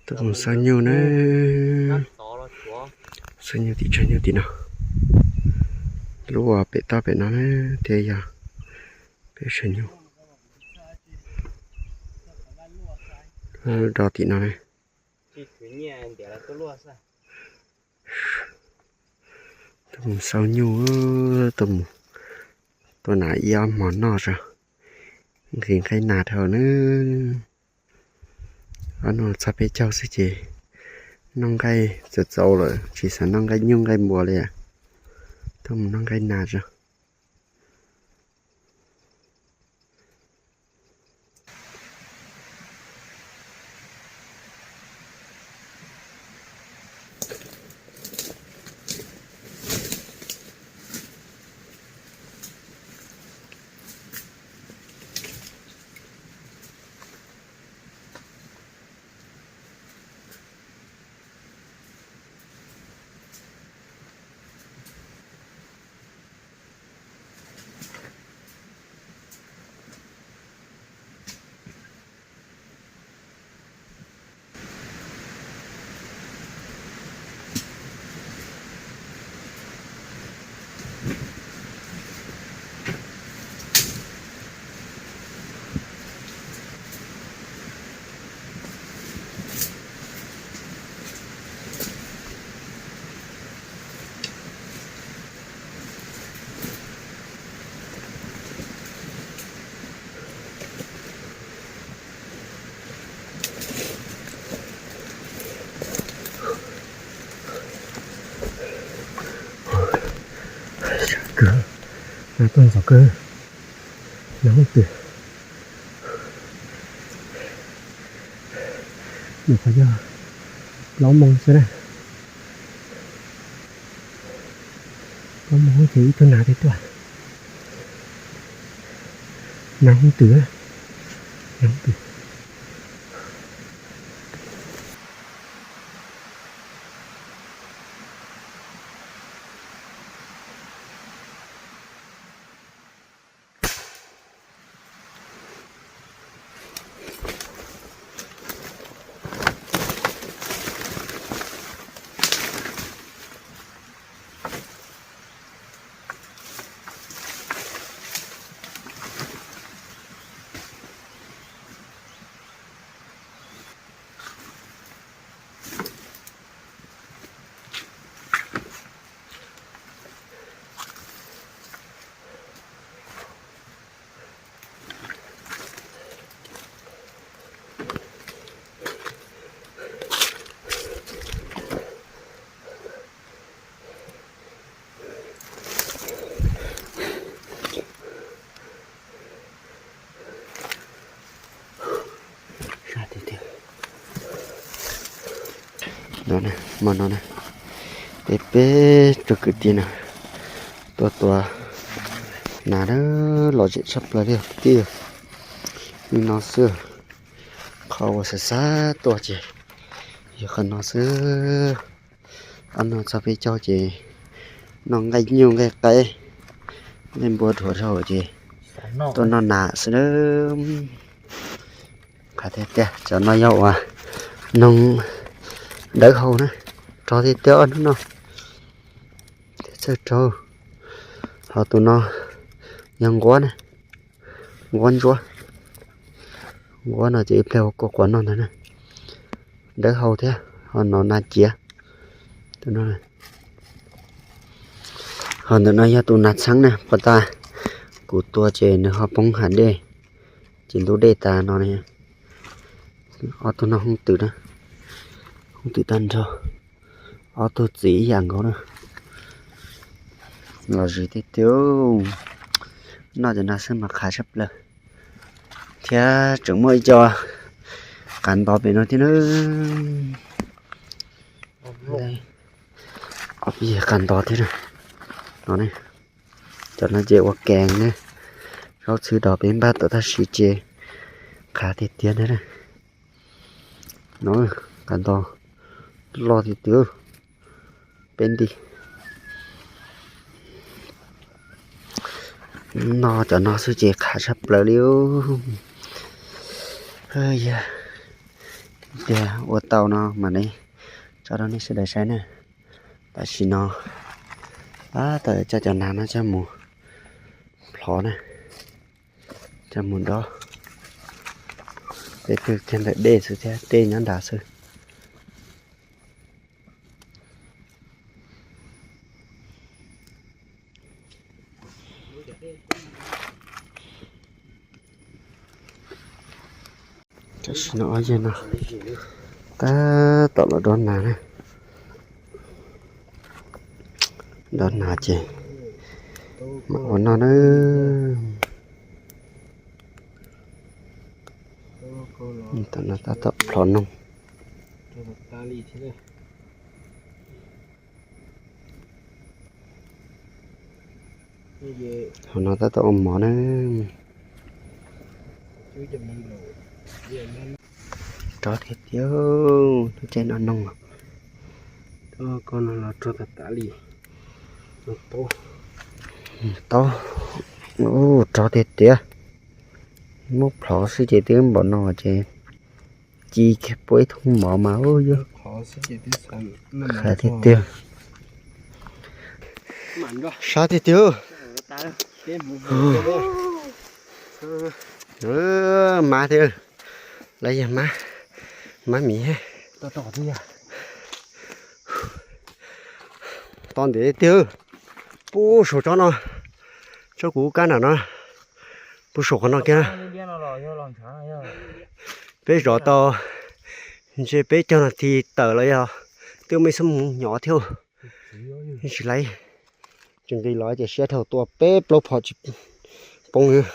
Tuaj mus xauj nyuj na, xauj nyuj tim tshav nyuj tim no, lub uas pem toj pem no na, thiaj yog peb tshav nyuj. Do tim no na. Tuaj mus xauj nyuj, tuaj mus tua nas ib ob hmo noj tso, nqhis nqaij nas dhau na. Ob hnub txog peb caug xwb ces noj nqaij txaus txaus lawm, tsis xav noj nqaij nyuj nqaij npua li. Tuaj mus noj nqaij nas tso. Kawg, nas tuaj ntxov kawg, nas hooj twm. Nyuam qhuav yog plaub moos xwb na. Plaub moos ces ib tug nas twb tuaj. Nas hooj twm, nas hooj twm. Hmo no na, peb peb tug kwv tij no tuaj tua nas, lom zem tshaj plaws li kwv tij. Hnub no xwb, qhov uas xav xav tuaj ces yog qhov no xwb. Ob hnub txog peb caug ces noj nqaij nyuj nqaij qaib, nqaij npua dhuav dhau ces tuaj noj nas xwb na. Qhov tiag tiag cov no yog uas noog dawb hau na, rog tiag tiag ob hnub no, thiab txawj raug. Ho tus no yog nquab na, nquab ntsuab. Nquab no ces ib pliag ua kua quav noj ntag na. Dawb hau thiab, ho no nas ciav. Ho ntawm no yog tus nas txheeb na, puag ta kuv tua ces nws ho poob hav dej, ces ntub dej tas no. Ob tug no hooj twm na, hooj twm tag nrho, ob tug txiv ib yam nkaus na. Lom zem tiag tiag, noj cov no xwb mas qhav tshaj plaws. Thiab tseem muaj ib co qav ntov pem no thiab na. Ob peb yam qav ntov thiab no. Cov no ces ua kees ne, zaub txhwb dos peb npaj tau tab sis ces qhav tiag tiag na. No, qav ntov loj tiag tiag, peb nti. Noj cov no xwb ces qhav tshaj plaws li. Yog Tiag ua tau no mam li tso rau nej sawv daws saib na. Tam sim no tab tom coj cov nas no coj mus plhov na, coj mus dob. Peb twb kiag ntawm dej xwb thiab, dej nyob nrad xwb. Tam sim no ob yawg no tab tom los dob nas na. Dob nas ces mam ua noj na. Tam no tab tom plhov noog. Hauv no tab tom ua mov na. Rog tiag tiag, lub caij no noog. Koj no los rog tas tas li. Taub, rog tiag tiag. Muab plhov xwb ces twb npaum no ces ci kiag pua ib thoob mov mas ub yog qhov tiag tiag. Sab tiag tiag. Mab thiab, lawv yog mab, mab miv. To ntev tiag. Pub saum tsob no, tsob kuv kab nram no, pub saum qhov no kiag. Peb zov tau ntshe peb caug nas this tawm los yog twb muaj ib xub moos hnyo thiab. Tsis laiv, tseem nqis los ces siab dhau tua peb plaub phom tsis poob.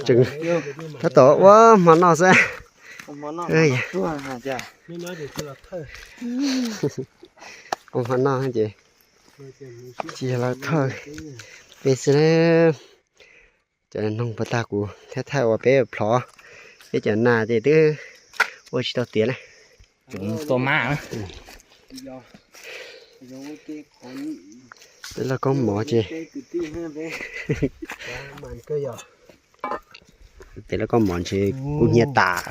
Tseem tab tom ua hmo noj xwb. Ua hmo noj ces tsis yog los thawj peb xwb na. Cov noog puas tag kuv thiaj thaij ua peb plhov, peb cov nas ces twb ua tsis tau tiav na. Tua mab na. Peb lauj kaub mov ces, peb lauj kaub mov ntshe kub hnyiab tas.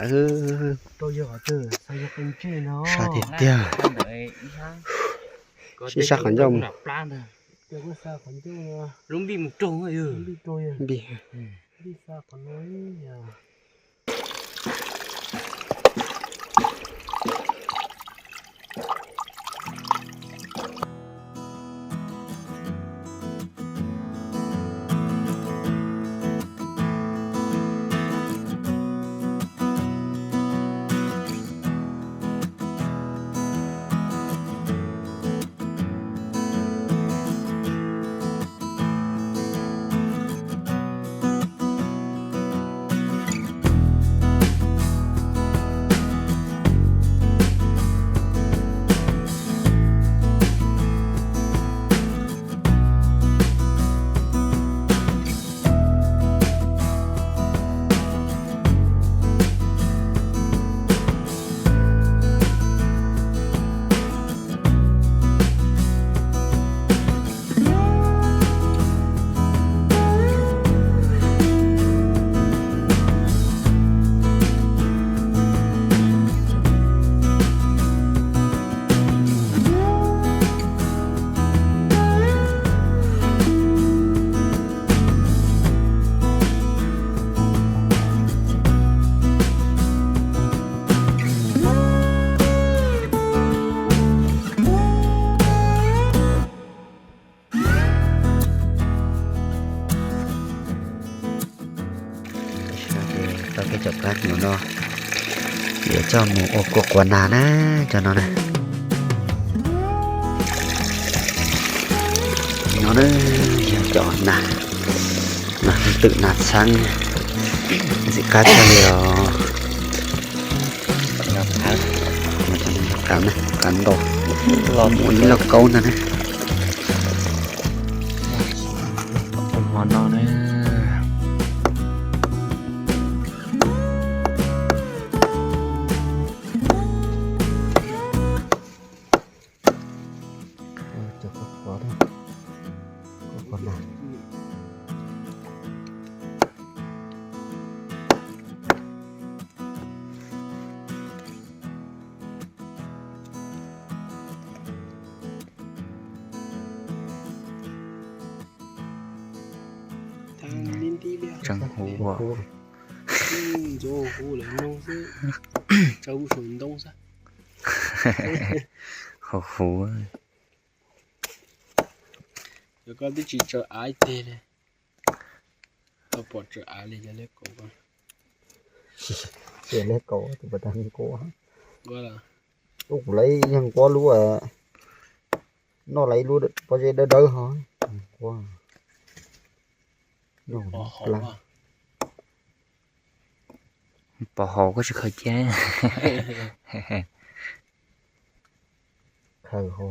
Sab tiag tiag. Sib sab qhov ncauj mus. Npij. Tau peb caum kab hnyuv no yuav coj mus ua kua quav nas na, cov no na. No na, yog cov nas, nas twm nas txheeb, ntxim qab tshaj li os. Qab, qab ntau, ua ib lauj kaub ntag na. Hmo no na. Huv, ntxuav huv huv lawm no xwb, tsawv huv saum ntoo xwb. Huv huv. Yog koj twb tsis tsaws av ib teg li, koj pom tsaws av li yog liab kaum. Yog liab kaum tus pas tag nkuaj. Ub, kuv lawv yog nquab lub, noj lawv ib lub pob zeb dawb dawb ho. Nquab. Pov haus koj tsis khaws cia. Khaws ho.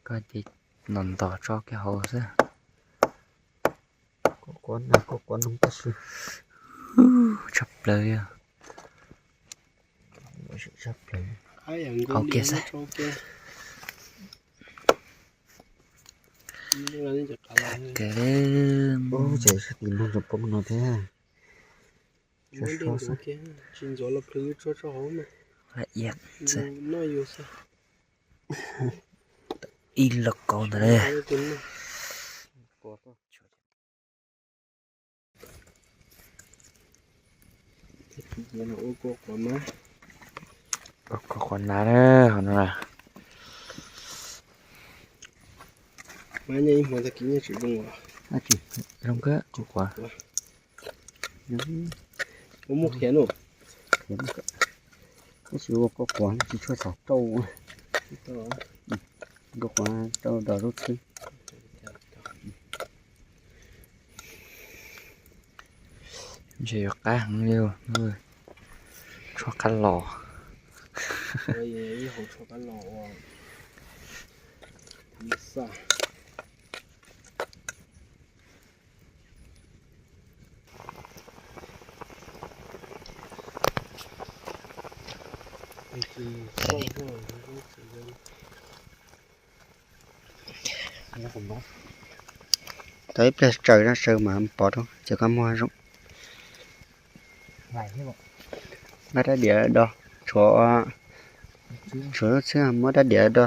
Koj ces ntos ntos tso kiag hauv xwb. Koj kuav noog tab sis tshaj plaws yog. Tshaj plaws. Hauv kiag xwb. Ces sab tim noog tseem poob no thiab. Tsis ntxuav los plhws tso tso hauv na. Laj iab xwb. Ib lauj kaub ntawd na. Ua kua quav nas na, ho no na. Mas nyob ib hmo tag kis nyob tsis zoo os. Zoo kawg kua quav. Ua muab khiav no. Tab sis ua kua quav tsis tshua xav rau. Kua quav rau dos lub txhwb. Ntshe yuav qab heev li, tshuab qab los. Tau ib pliag tsaws no tsaws mas pov rau ces koj muag zoo. Muab rab diav do, tshuav, tshuav lub txhwb muab rab diav do.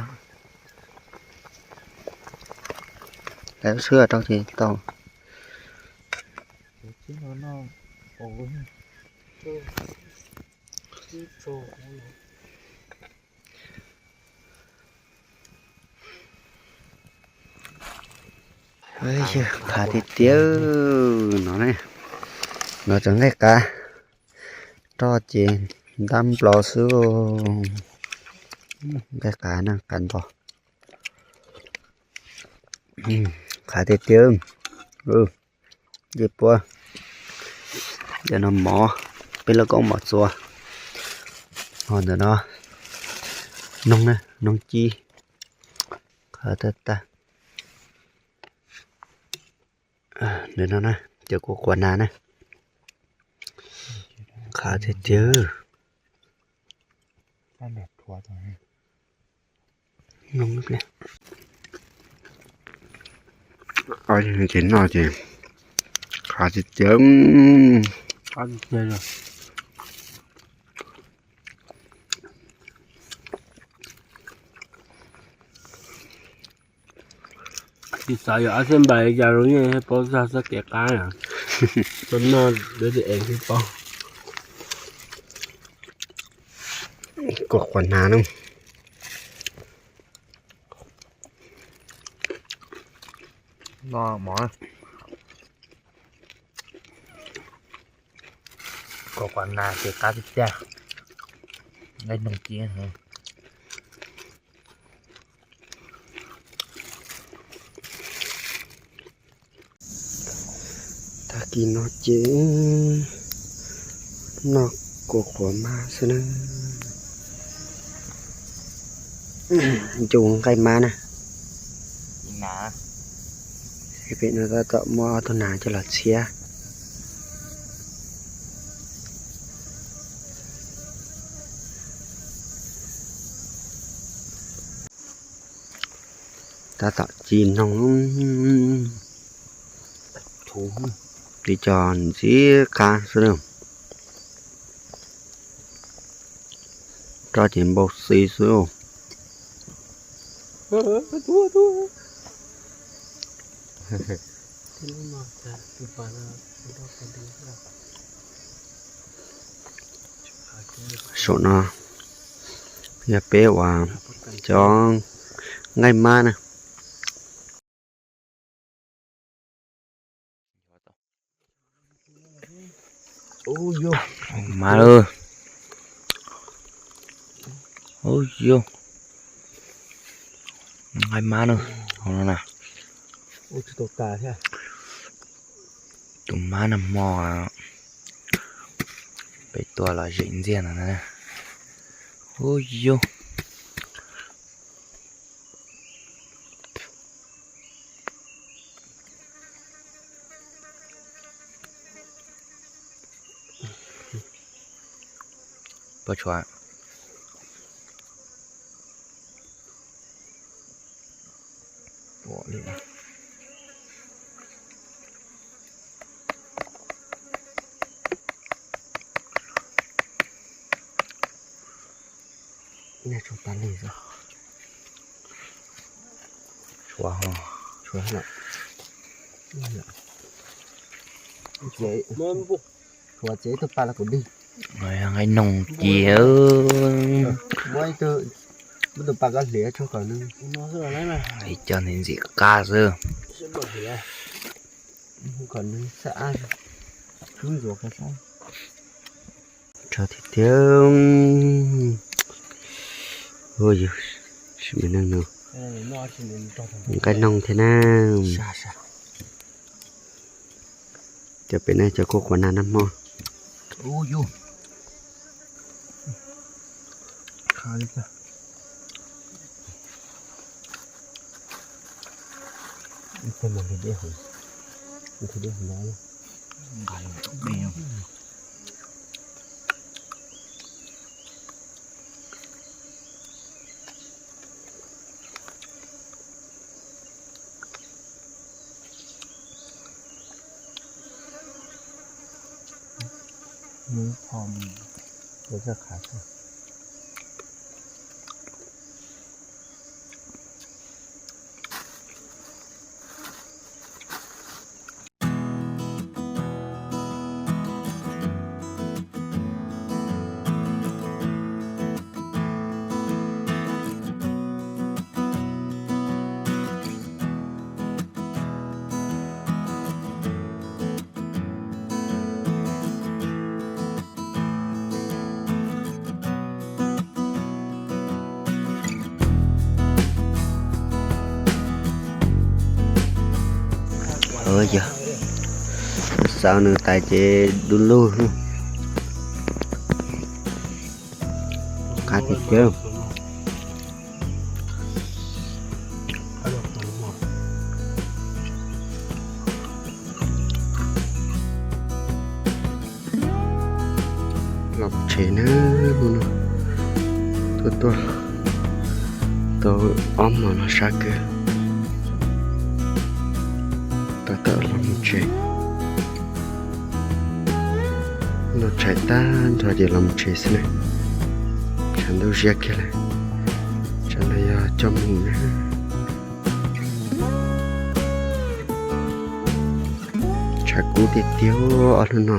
Lawv lub txhwb rau ces tau. Qhav tiag tiag no ne. No cov nqaij qav roj ces ntab nplo xwb. Nqaij qav na, qav nto. Qhav tiag tiag. Yej puab, cov no mov, peb lub kaub mom txua. Ho ntawm no noog na, noog ci, qhav tag tag. Ntawm no na, cov kua quav nas na, qhav tiag tiag. Ces noj ces qhav tiag tiag. Tsis xav yog ab xab npais li cas los yeej paub txog txoj kev qab na. Tau noj dab tsi es thiaj paub. Kua quav nas na. No mov, kua quav nas ces qab tiag tiag. Nqaij noog ci. Tag kis no ces noj kua quav mab xwb na. Ncu nqaij mab na. Pem no tab tom muab ob tug nas coj los txhiab. Tab tom ci noog, tib co ntxim qab xwb na. Roj ces npau xi xwb. Saum no yog peb uas cov nqaij mab na. Mab lawm. Ub yus, nqaij mab na, hauv no na. Tus mab nag hmo peb tua los zem ntxiag no na. Ub yus. Puas tshuav? Nyaj tso tas li xwb. Tshuav, tshuav lawm. Tshuav tsev ib tug pa los kuv dig. Nqaij noog ci. Muab ib tug, muab tus pa koj hliav tso kom nws, coj ntxim ntxim qab xwb. Kom nws xab ab, kub ntxuav qab. Tso tiag tiag. Ua yus, sim me neeg no, nqaij noog thiab na. Cov pem no cov kuj quav nag nag hmo. Yog xaus nws tas ces du lug. Qab tiag tiag. Los mus tsev na, hnub no tuaj tuaj tau ob hmos no sab kawg. Tab tom los mus tsev. Los tshais tag nrho ces los mus tsev xwb na. Tshav ntuj ziab kiag lawm. Tsam no yog coj mus na. Tshav kub tiag tiag ob hnub no.